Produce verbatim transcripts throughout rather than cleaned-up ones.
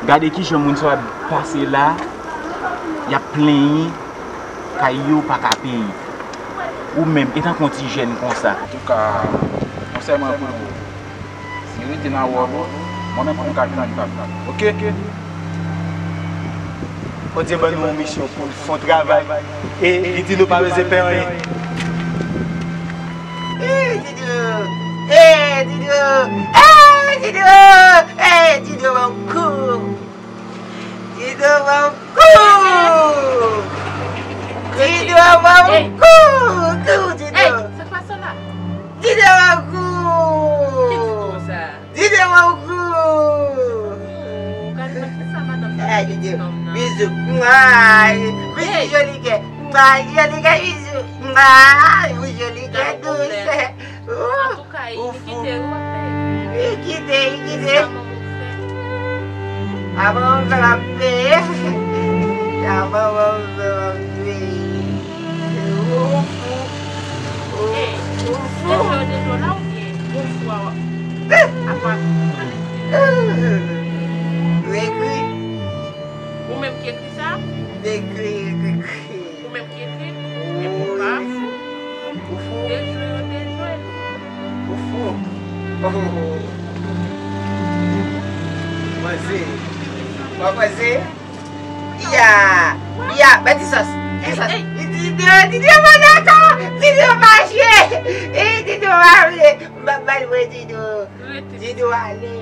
Gade kijan moun sa yo ap pase la, y ap plenyen kay yo pa ka peye. Ou menm, etanke yon ti jèn konsa. Antouka, konsèy mwen pou nou, si rete nan wòl ou, mwen menm pou m ka jwenn pa m. Oke? Bondye ban nou yon misyon pou l fè yon travay. E li di nou pa bezwen pè anyen. Hey, Didou! Hey, Didou! Hey, Didou! Hey, Didou, ban m kou! Didou, ban m kou! Didou, ban m kou! Kou, Didou! Hey, sa k pase la? Didou, ban m kou! Ki Didou sa? Didou, ban m kou! Gade nan ki sa madanm nan fè ti nonm nan. Bizou. Mwa! Bizou, joli kè. Mwa, joli kè, bizou. Mwa, ou joli kè, dous. Antouka, li kite ou ap peye. Li kite, li kite. Sa manman w fè? Sa manman w fè, m ap peye. Sa manman w fè, m ap peye. Ou fou. Ou fou. Deja, deja la oubyen ou fou a, apa. Ou ekri. Ou menm ki ekri sa? M ekri, ekri, ekri. Ou menm ki ekri? Epi w pa fou. Ou fou. Dejwe yo dejwe. Ou fou. Ou fou. Panse. W ap panse? Ya. Ya. Bay ti sòs. Ti sòs. Ti, ti, ti, ti, ti, ti, pa dakò. Ti, ti, pa jwe. E, ti, ti, pa vle. M ap bay mwen Didou. Didou ale.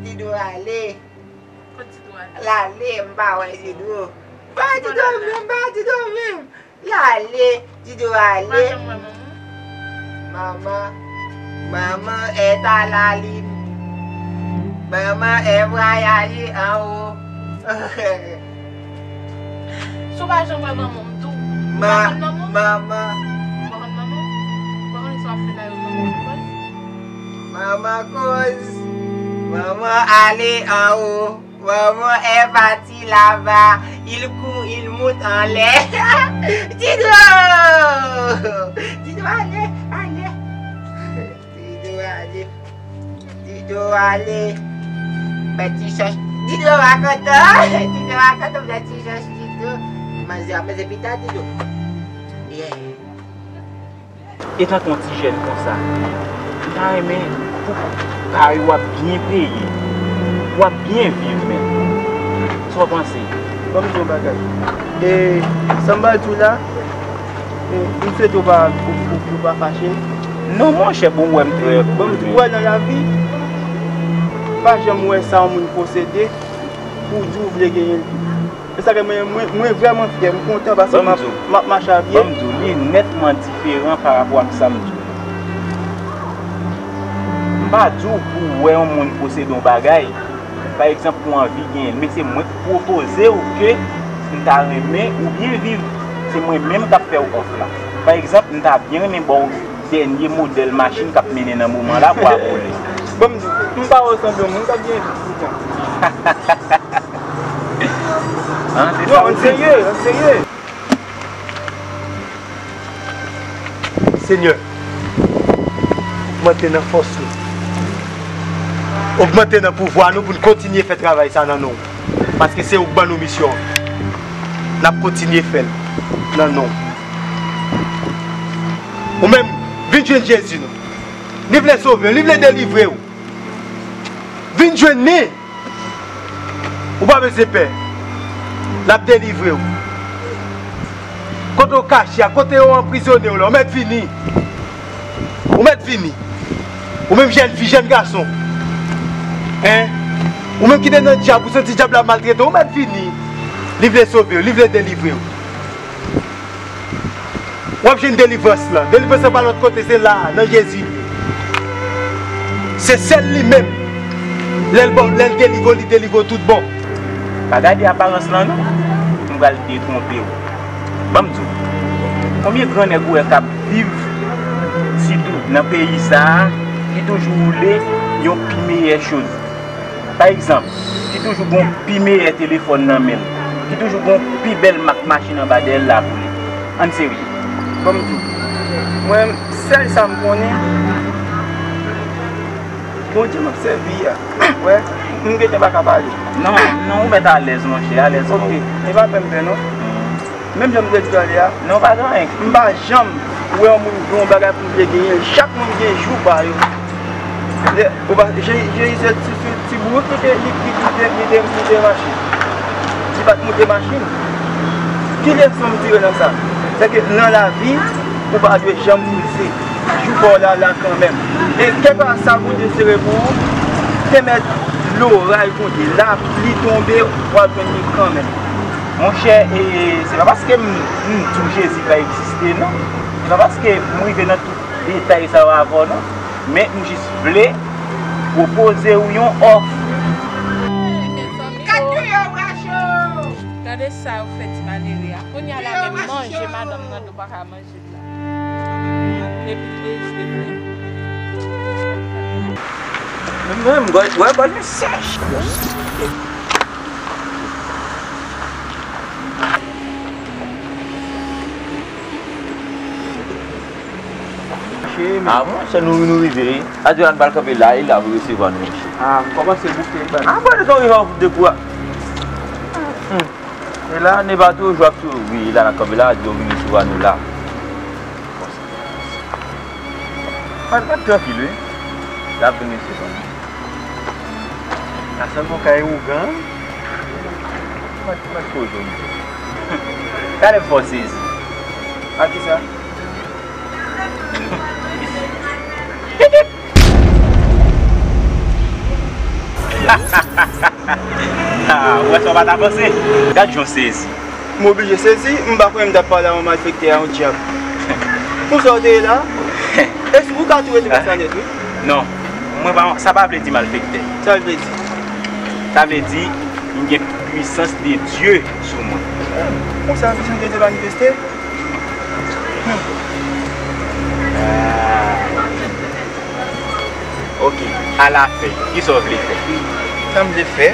Didou ale. L ale, m pa wè Didou. M pa wè Didou menm, m pa wè Didou menm. L ale, Didou ale. Manman, manman est à la ligne. Manman est voyagé en haut. Si w pa janm wè manman m tou, ou pa konn manman m? Manman. Ou pa konn manman m? Ou pa konn sa w ap fè la yo manman m koz? Manman koz. Manman ale anwo. Manman est parti là-bas. Il court, il monte en l'air. Didou! Didou ale, ale. Didou ale. Didou ale. Bèt ti chòch. Didou pa kontan. Didou pa kontan, bèt ti chòch Didou. Manzè ap manzè pita Didou. Yeah. Etanke yon ti jèn konsa, m ta renmen pou kay w ap byen peye, w ap byen viv menm. Sa w panse? Ban m di w yon bagay. E sa m pral di w la, e, m swete w pa, ou, ou, ou pa fache. Non, monchè, bon, w wè m trè cool. Ban m di w, ou wè nan lavi, pa janm wè sa yon moun posede pou w di w vle genyen l tou. E sa ke mwen, mwen, mwen vrèman fyè, m kontan paske m ap, m ap mache a pye. Ban m di w, li nètman diferan pa rapò ak sa m di w la. M pa di w pou w wè yon moun posede yon bagay, pa egzanp, pou w anvi genyen l, men se mwen k pwopoze w ke m ta renmen ou byen viv. Se mwen menm k ap fè w òf la. Pa egzanp, m ta byen renmen ba w dènye modèl machin k ap mennen nan moman la pou a boule. Bon, m di, m pa wè w sanble yon moun k ap byen viv toutan. An, se sa w di? Non, ann serye, ann serye. Senyè, ogmante nan fòs nou. Ogmante nan pouvwa nou pou n kontinye fè travay sa nan non w. Paske se ou k ban nou misyon an. N ap kontinye fè l nan non w. Ou menm, vin jwenn Jezi non. Li vle sove w, li vle delivre w. Vin jwenn li. Ou pa bezwen pè. L ap delivre w. Kote w kache a, kote yo anprizone w la, ou mèt vini. Ou mèt vini. Ou menm jèn fi, jèn gason. Hein? Ou menm ki te nan dyab, ou santi dyab la maltrete w, ou mèt vini. Li vle sove w, li vle delivre w. W ap jwenn delivrans lan. Delivrans lan pa lòt kote, se la, nan Jezi l ye. Se sèl li menm. Lè l ba w, lè l delivre w, li delivre w tout bon. Pa gade aparans lan non. M pral detwonpe w. Ban m di w. Konbyen gran nèg ou wè k ap viv, sitou nan peyi sa a, ki toujou woule yon pi meyè choz? Pa egzanp, ki toujou gon pi meyè telefòn nan men l, ki toujou gon pi bèl mak machin anba dèyè l la pou li. Ann serye. Ban m di w, mwen, sèl sa m konnen, Bondye m ap sèvi a. Wè, M gentan pa ka pale. Non, non, ou mèt alèz, monchè, alèz. Ok, e pa pè m pè, non. Menm jan m te di w talè a, non, pa gen anyen. M pa janm wè yon moun gen yon bagay pou m vle genyen l. Chak moun gen jou pa yo. Lè, ou pa, Je-, Jezi se ti, ti, ti bourik li te, li, li, li te, li te, li te mache. Li pa t monte machin. Ki leson m tire nan sa? Se ke nan lavi, ou pa dwe janm frize. Jou pa w la, la kanmenm. E kèlkeswa sa Bondye sere pou ou, te mèt loray tonbe, lapli tonbe, w ap jwenn li kanmenm. Monchè, e, se pa paske m, m di w Jezi pa egziste, non. Se pa paske m rive nan tout detay sa yo avè w, non. Men m jis vle pwopoze w yon òf. Gade sa yo fè ti malere a. Kounye a la menm manje madanm nan, nou pa ka manje. Epi te jwe frè. Mwen menm, wè, wè, bòl mwen sèch. Ah bon, se nou, nou rive. Adrian pral kanpe la, e la pou resevwa nou, mesye. Ah, m kòmanse bouke, ban. Ah, bon, nou rive an fout de kou a. Hmm. E la, ne pa toujou ap tou, wi, la n ap kanpe la, di yo vin resevwa nou la. Konsa. Pat, pat trankil, wi. L ap vin resevwa nou. Sa sèlman kay ougan. Pat, pat koze, wi. Gade fò sezi. A kisa? Ah, ou wè sa w pa ta panse? Gad jan w sezi. M oblije sezi, m pa konnen m t ap pale a yon malfektè a, yon dyab. Konsa w te ye la? E si ou ka tou rete konsa nèt, wi. Non, mwen pa, sa pa vle di malfektè. Sa l vle di? Sa vle di, m gen pwisans de Dye sou mwen. Konsa, pwisans de Dye manifeste? Hmm. Ah. Ok, alafen, kisa w vle fè? Sa m vle fè?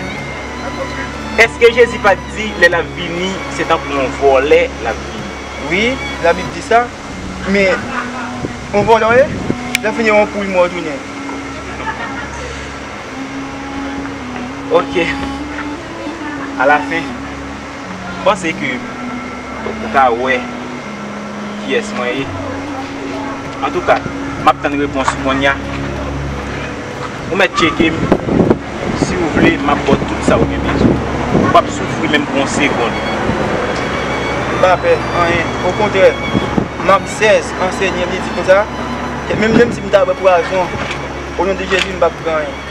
Èske Jezi pa t di lè l ap vini, se tankou yon vòlè l ap vini? Wi, Labib di sa, men yon vòlè w ye, lè fini yon poul mò tounen. Ok, alafen, m panse ke ou ka wè kiyès mwen ye. Antouka, m ap tann repons ou kounye a. Ou mèt tcheke m. Si w vle, m ap ba w tout sa w gen bezwen. Ou p ap soufri menm pou yon segonn. M pa pè anyen. Okontrè, Mak sèz ansenye m, li di konsa, ke menm, menm si m ta bwè pwazon, o non de Jezi, m p ap pran anyen.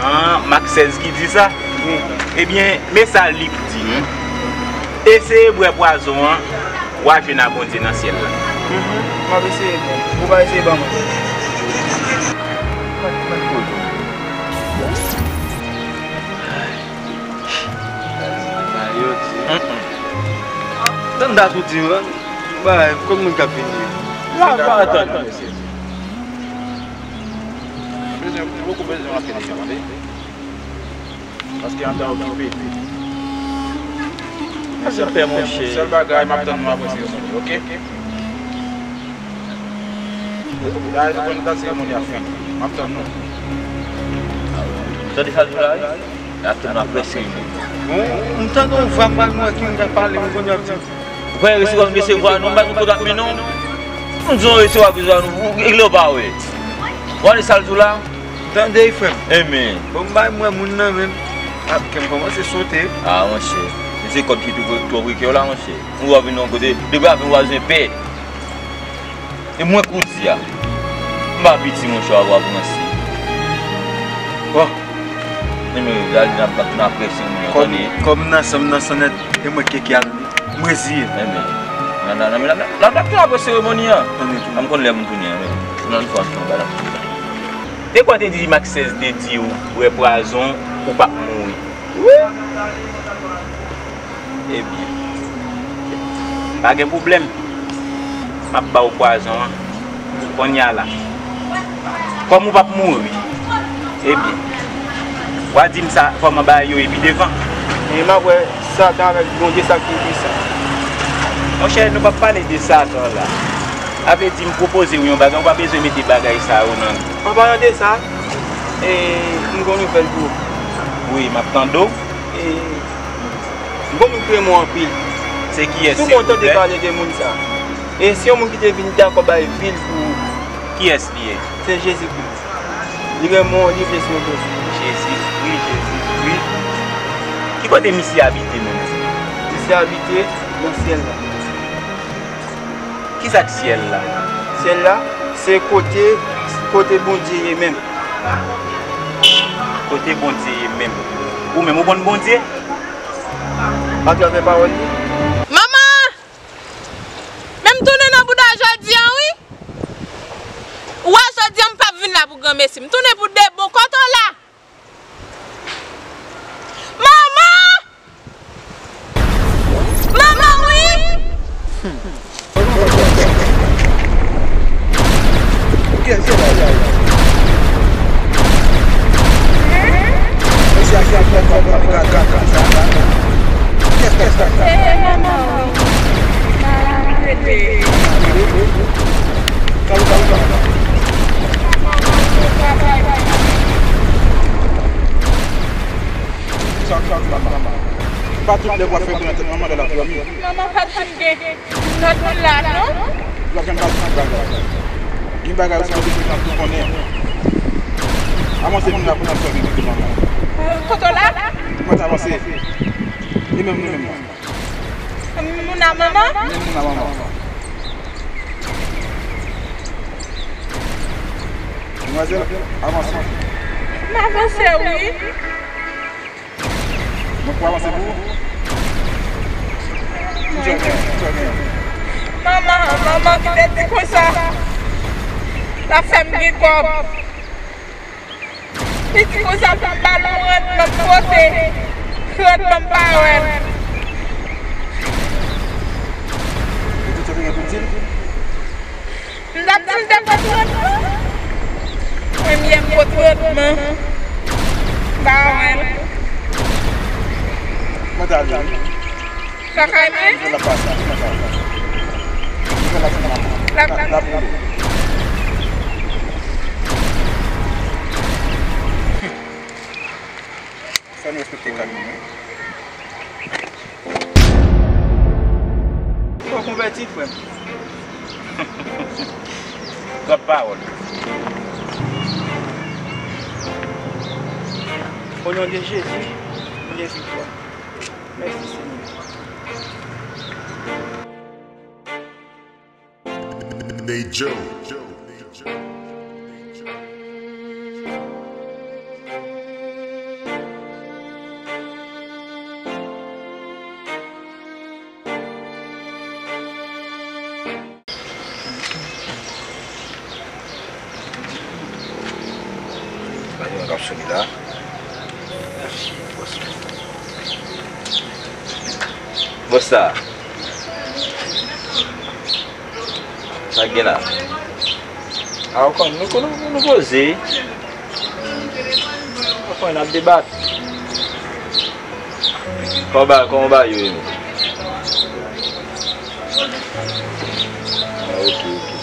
Ah, Mak sèz ki di sa? Wi. Ebyen, men sa Lik di, wi. Eseye bwè pwazon an, w a jwenn a Bondye nan syèl la. Mhm. M ap eseye, men ou pa eseye ban mwen. Sa yo di. Mm-mm. Tann dat ou di, wi. Bay, kòm moun k ap vini. La, pa atann. Bezwen, poko bezwen antre nan chanm, tande? Paske an ta okipe. Mwen se pè, monchè. Sèl bagay, m ap tann nou apre seremoni, oke? Dayè, nou konn dat seremoni ap fini. M ap tann nou. Tande sa l di la, wi? L ap tann nou apre seremoni. Bon, m tande yon vwa, m pa wè ki moun k ap pale, m konn y ap di. Ou pa resevwa, m resevwa nou, m pa gen kote ap mennen w. M di w resevwa, resevwa nou, ou regle w pa wè. W ap sa l di w la? Tande, frè m. Amen. Bon, m bay mwen moun nan menm. Ap kè m kòmanse sote. Ah, monchè. Se kòd ki tou, tou pre kè w la, monchè. Ou wè vin yon kote, depi avè w a zen pè. E mwen koudi a. M pa piti, monchè, w ap ranse. Bon. Enben, gade, n ap, n ap prese moun yo, tande. Kòm nan san m nan san nèt, e mwen k keke a, tande. M reziye. Enben, nan, nan, nan, nan, nan, n ap tou apre seremoni an. Tande tou. An m konn lè m tounen an, men. Nan fwa m fè yon bagay. E kwa te di Mak sèz te di w, bwè pwazon, ou p ap mouri. Wi. Ebyen, pa gen pwoblèm. M ap ba w pwazon an kounye a la. Kòm ou p ap mouri, ebyen, w a di m sa, kòman bagay yo ye pi devan. E m ap wè Satan avèk Bondye sa ki pwisan. Monchè, nou p ap pale de Satan la. Sa vle di, m pwopoze w yon bagay, ou pa bezwen mete bagay sa yo nan. An palan de sa, E, m gen yon nouvèl pou ou. Wi, m ap tande w. E, m gon moun ki renmen w anpil. Se kiyès, silvouplè? Si w kontan de pale de moun sa. E se yon moun ki te vin dakò bay vi l pou ou. Kiyès li ye? Se Jezikri. Li renmen w, li vle sove w. Jezikri, Jezikri. Ki kote misye abite menm? Misye abite nan syèl la. Kisa k syèl la? Syèl la, se kote, kote Bondye ye menm. Kote Bondye ye menm. Ou menm, ou konn Bondye? Atravè pawòl li. Manman! Men m tounen nan bouda jodi a, wi. Ou wè jodi a m p ap vin la pou granmesi. M tounen pou de bon. Kote w la? Manman! Manman, wi! Pa tout lè w ap fè pran tèt manman lè l ap dòmi. Manman pa t fin gen lòt moun la, non? Lòt moun pa t fin bagay. Gen bagay ou sipoze fè tankou konnen. Avanse moun la pou n al fè vizit manman. Kote w la? Mwen t avanse. Li menm, li menm. Moun a manman? Li menm moun a manman. Demwazèl, avanse. M avanse, wi. Mwen pou avanse pou ou? Ki sa w gen? Ki sa w gen? Manman, manman ki te di konsa l ap fè m gen kòb. Li di konsa pou m ba l yon rant, m ap pote rant lan, m pa wè l. E tout sa w te gen pou w di l? M t ap di l te pot rant mwen. Premye m pot rant mwen. M pa wè l. Mwen t ale. Sa kay mwen? L ap pase, mwen t ale. L ap, l ap, l ap, l ap. Fò n respekte kay moun, wi. Fò w konvèti, frè m. Twòp pawòl. O non de Jezi, m gen viktwa. Mèsi, Senyè. Nate Joe. Gade yon k ap sone la. Bòs la. Sa k gen la? A, ou konn, nou, nou, nou poze. Ou konn, n ap debat. Kòman ba, kòman ba yo ye menm? Ah, ok, ok.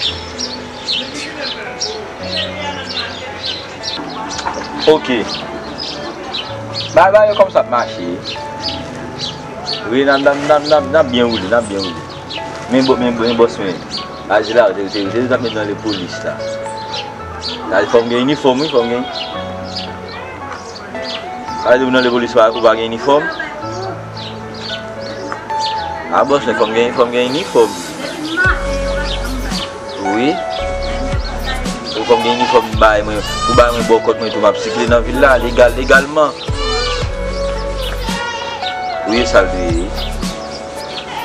Ok. Bagay yo kòmsi ap mache. Wi, n ap, n ap, n ap, n ap, n ap byen woule, n ap byen woule. Men bò-, men, men bòs mwen, Azila, te, te, te, te met nan lepolis la. Sa fò m gen inifòm, wi, fò m gen. Sa vle di ou nan lepolis pa, ou pa gen inifòm? A bòs mwen, fò m gen, fò m gen inifòm. Wi. Ou fò m gen inifòm, bay mwen, ou bay mwen bò kòt mwen tou, m ap sikile nan vil la, legal, legalman. Wi, sa l te ye.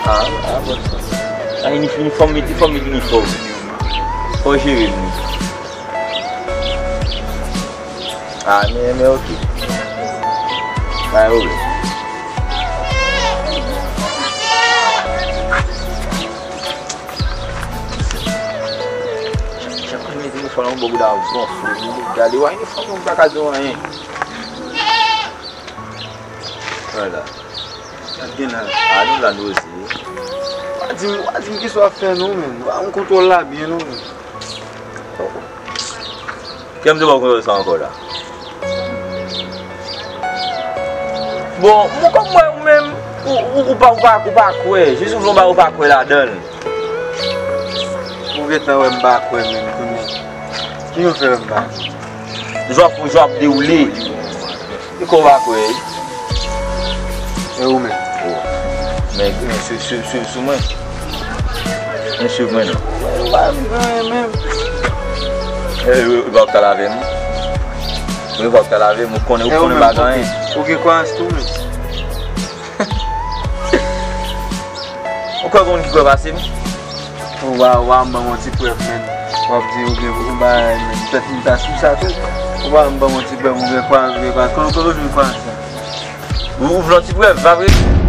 A, a, bon. A, inif-, inifòm, met, fò m met inifòm. Fò jere m. A, men, men, ok. Pa gen pwoblèm. Chak, chak mwen met inifòm nan bò bouda gonfle. Gade, wè inifòm nan, m pa ka di w anyen. Wè la. Gad gen la. A, nou la, nou oze. Wa di m, wa di m kisa w ap fè non, menm. Wa m kontwòl la byen non, menm. Kè m te ba w kontwòl sa ankò la. Bon, mwen kòm mwen ou menm, ou, ou, ou pa, ou pa, ou pa kwè. Jis ou vle yon bagay ou pa kwè ladan l. Ou gentan wè m pa kwè menm kounye a. Ki nou fè m pa kwè? Jou ap, jou ap dewoule. Li ko va kwè. E ou menm? Men, men, swiv, swiv, swiv sou mwen. Men swiv mwen non. Ou pa menm. E, ou, ou pa ta lave m. Ou pa ta lave m, ou konnen, ou konnen bagay. Ou gen kwayans tou menm. Ou kwè gen moun ki kwè pase m? Ou pa, ou pa ban m yon ti prèv, menn. W ap di oubyen ou bay, menn. Petèt m ta sou sa tou. Ou pa ban m yon ti prèv, oubyen kwa, oubyen kwa. Kote, kote w jwenn kwa sa? Ou, ou vle yon ti prèv, pa vre?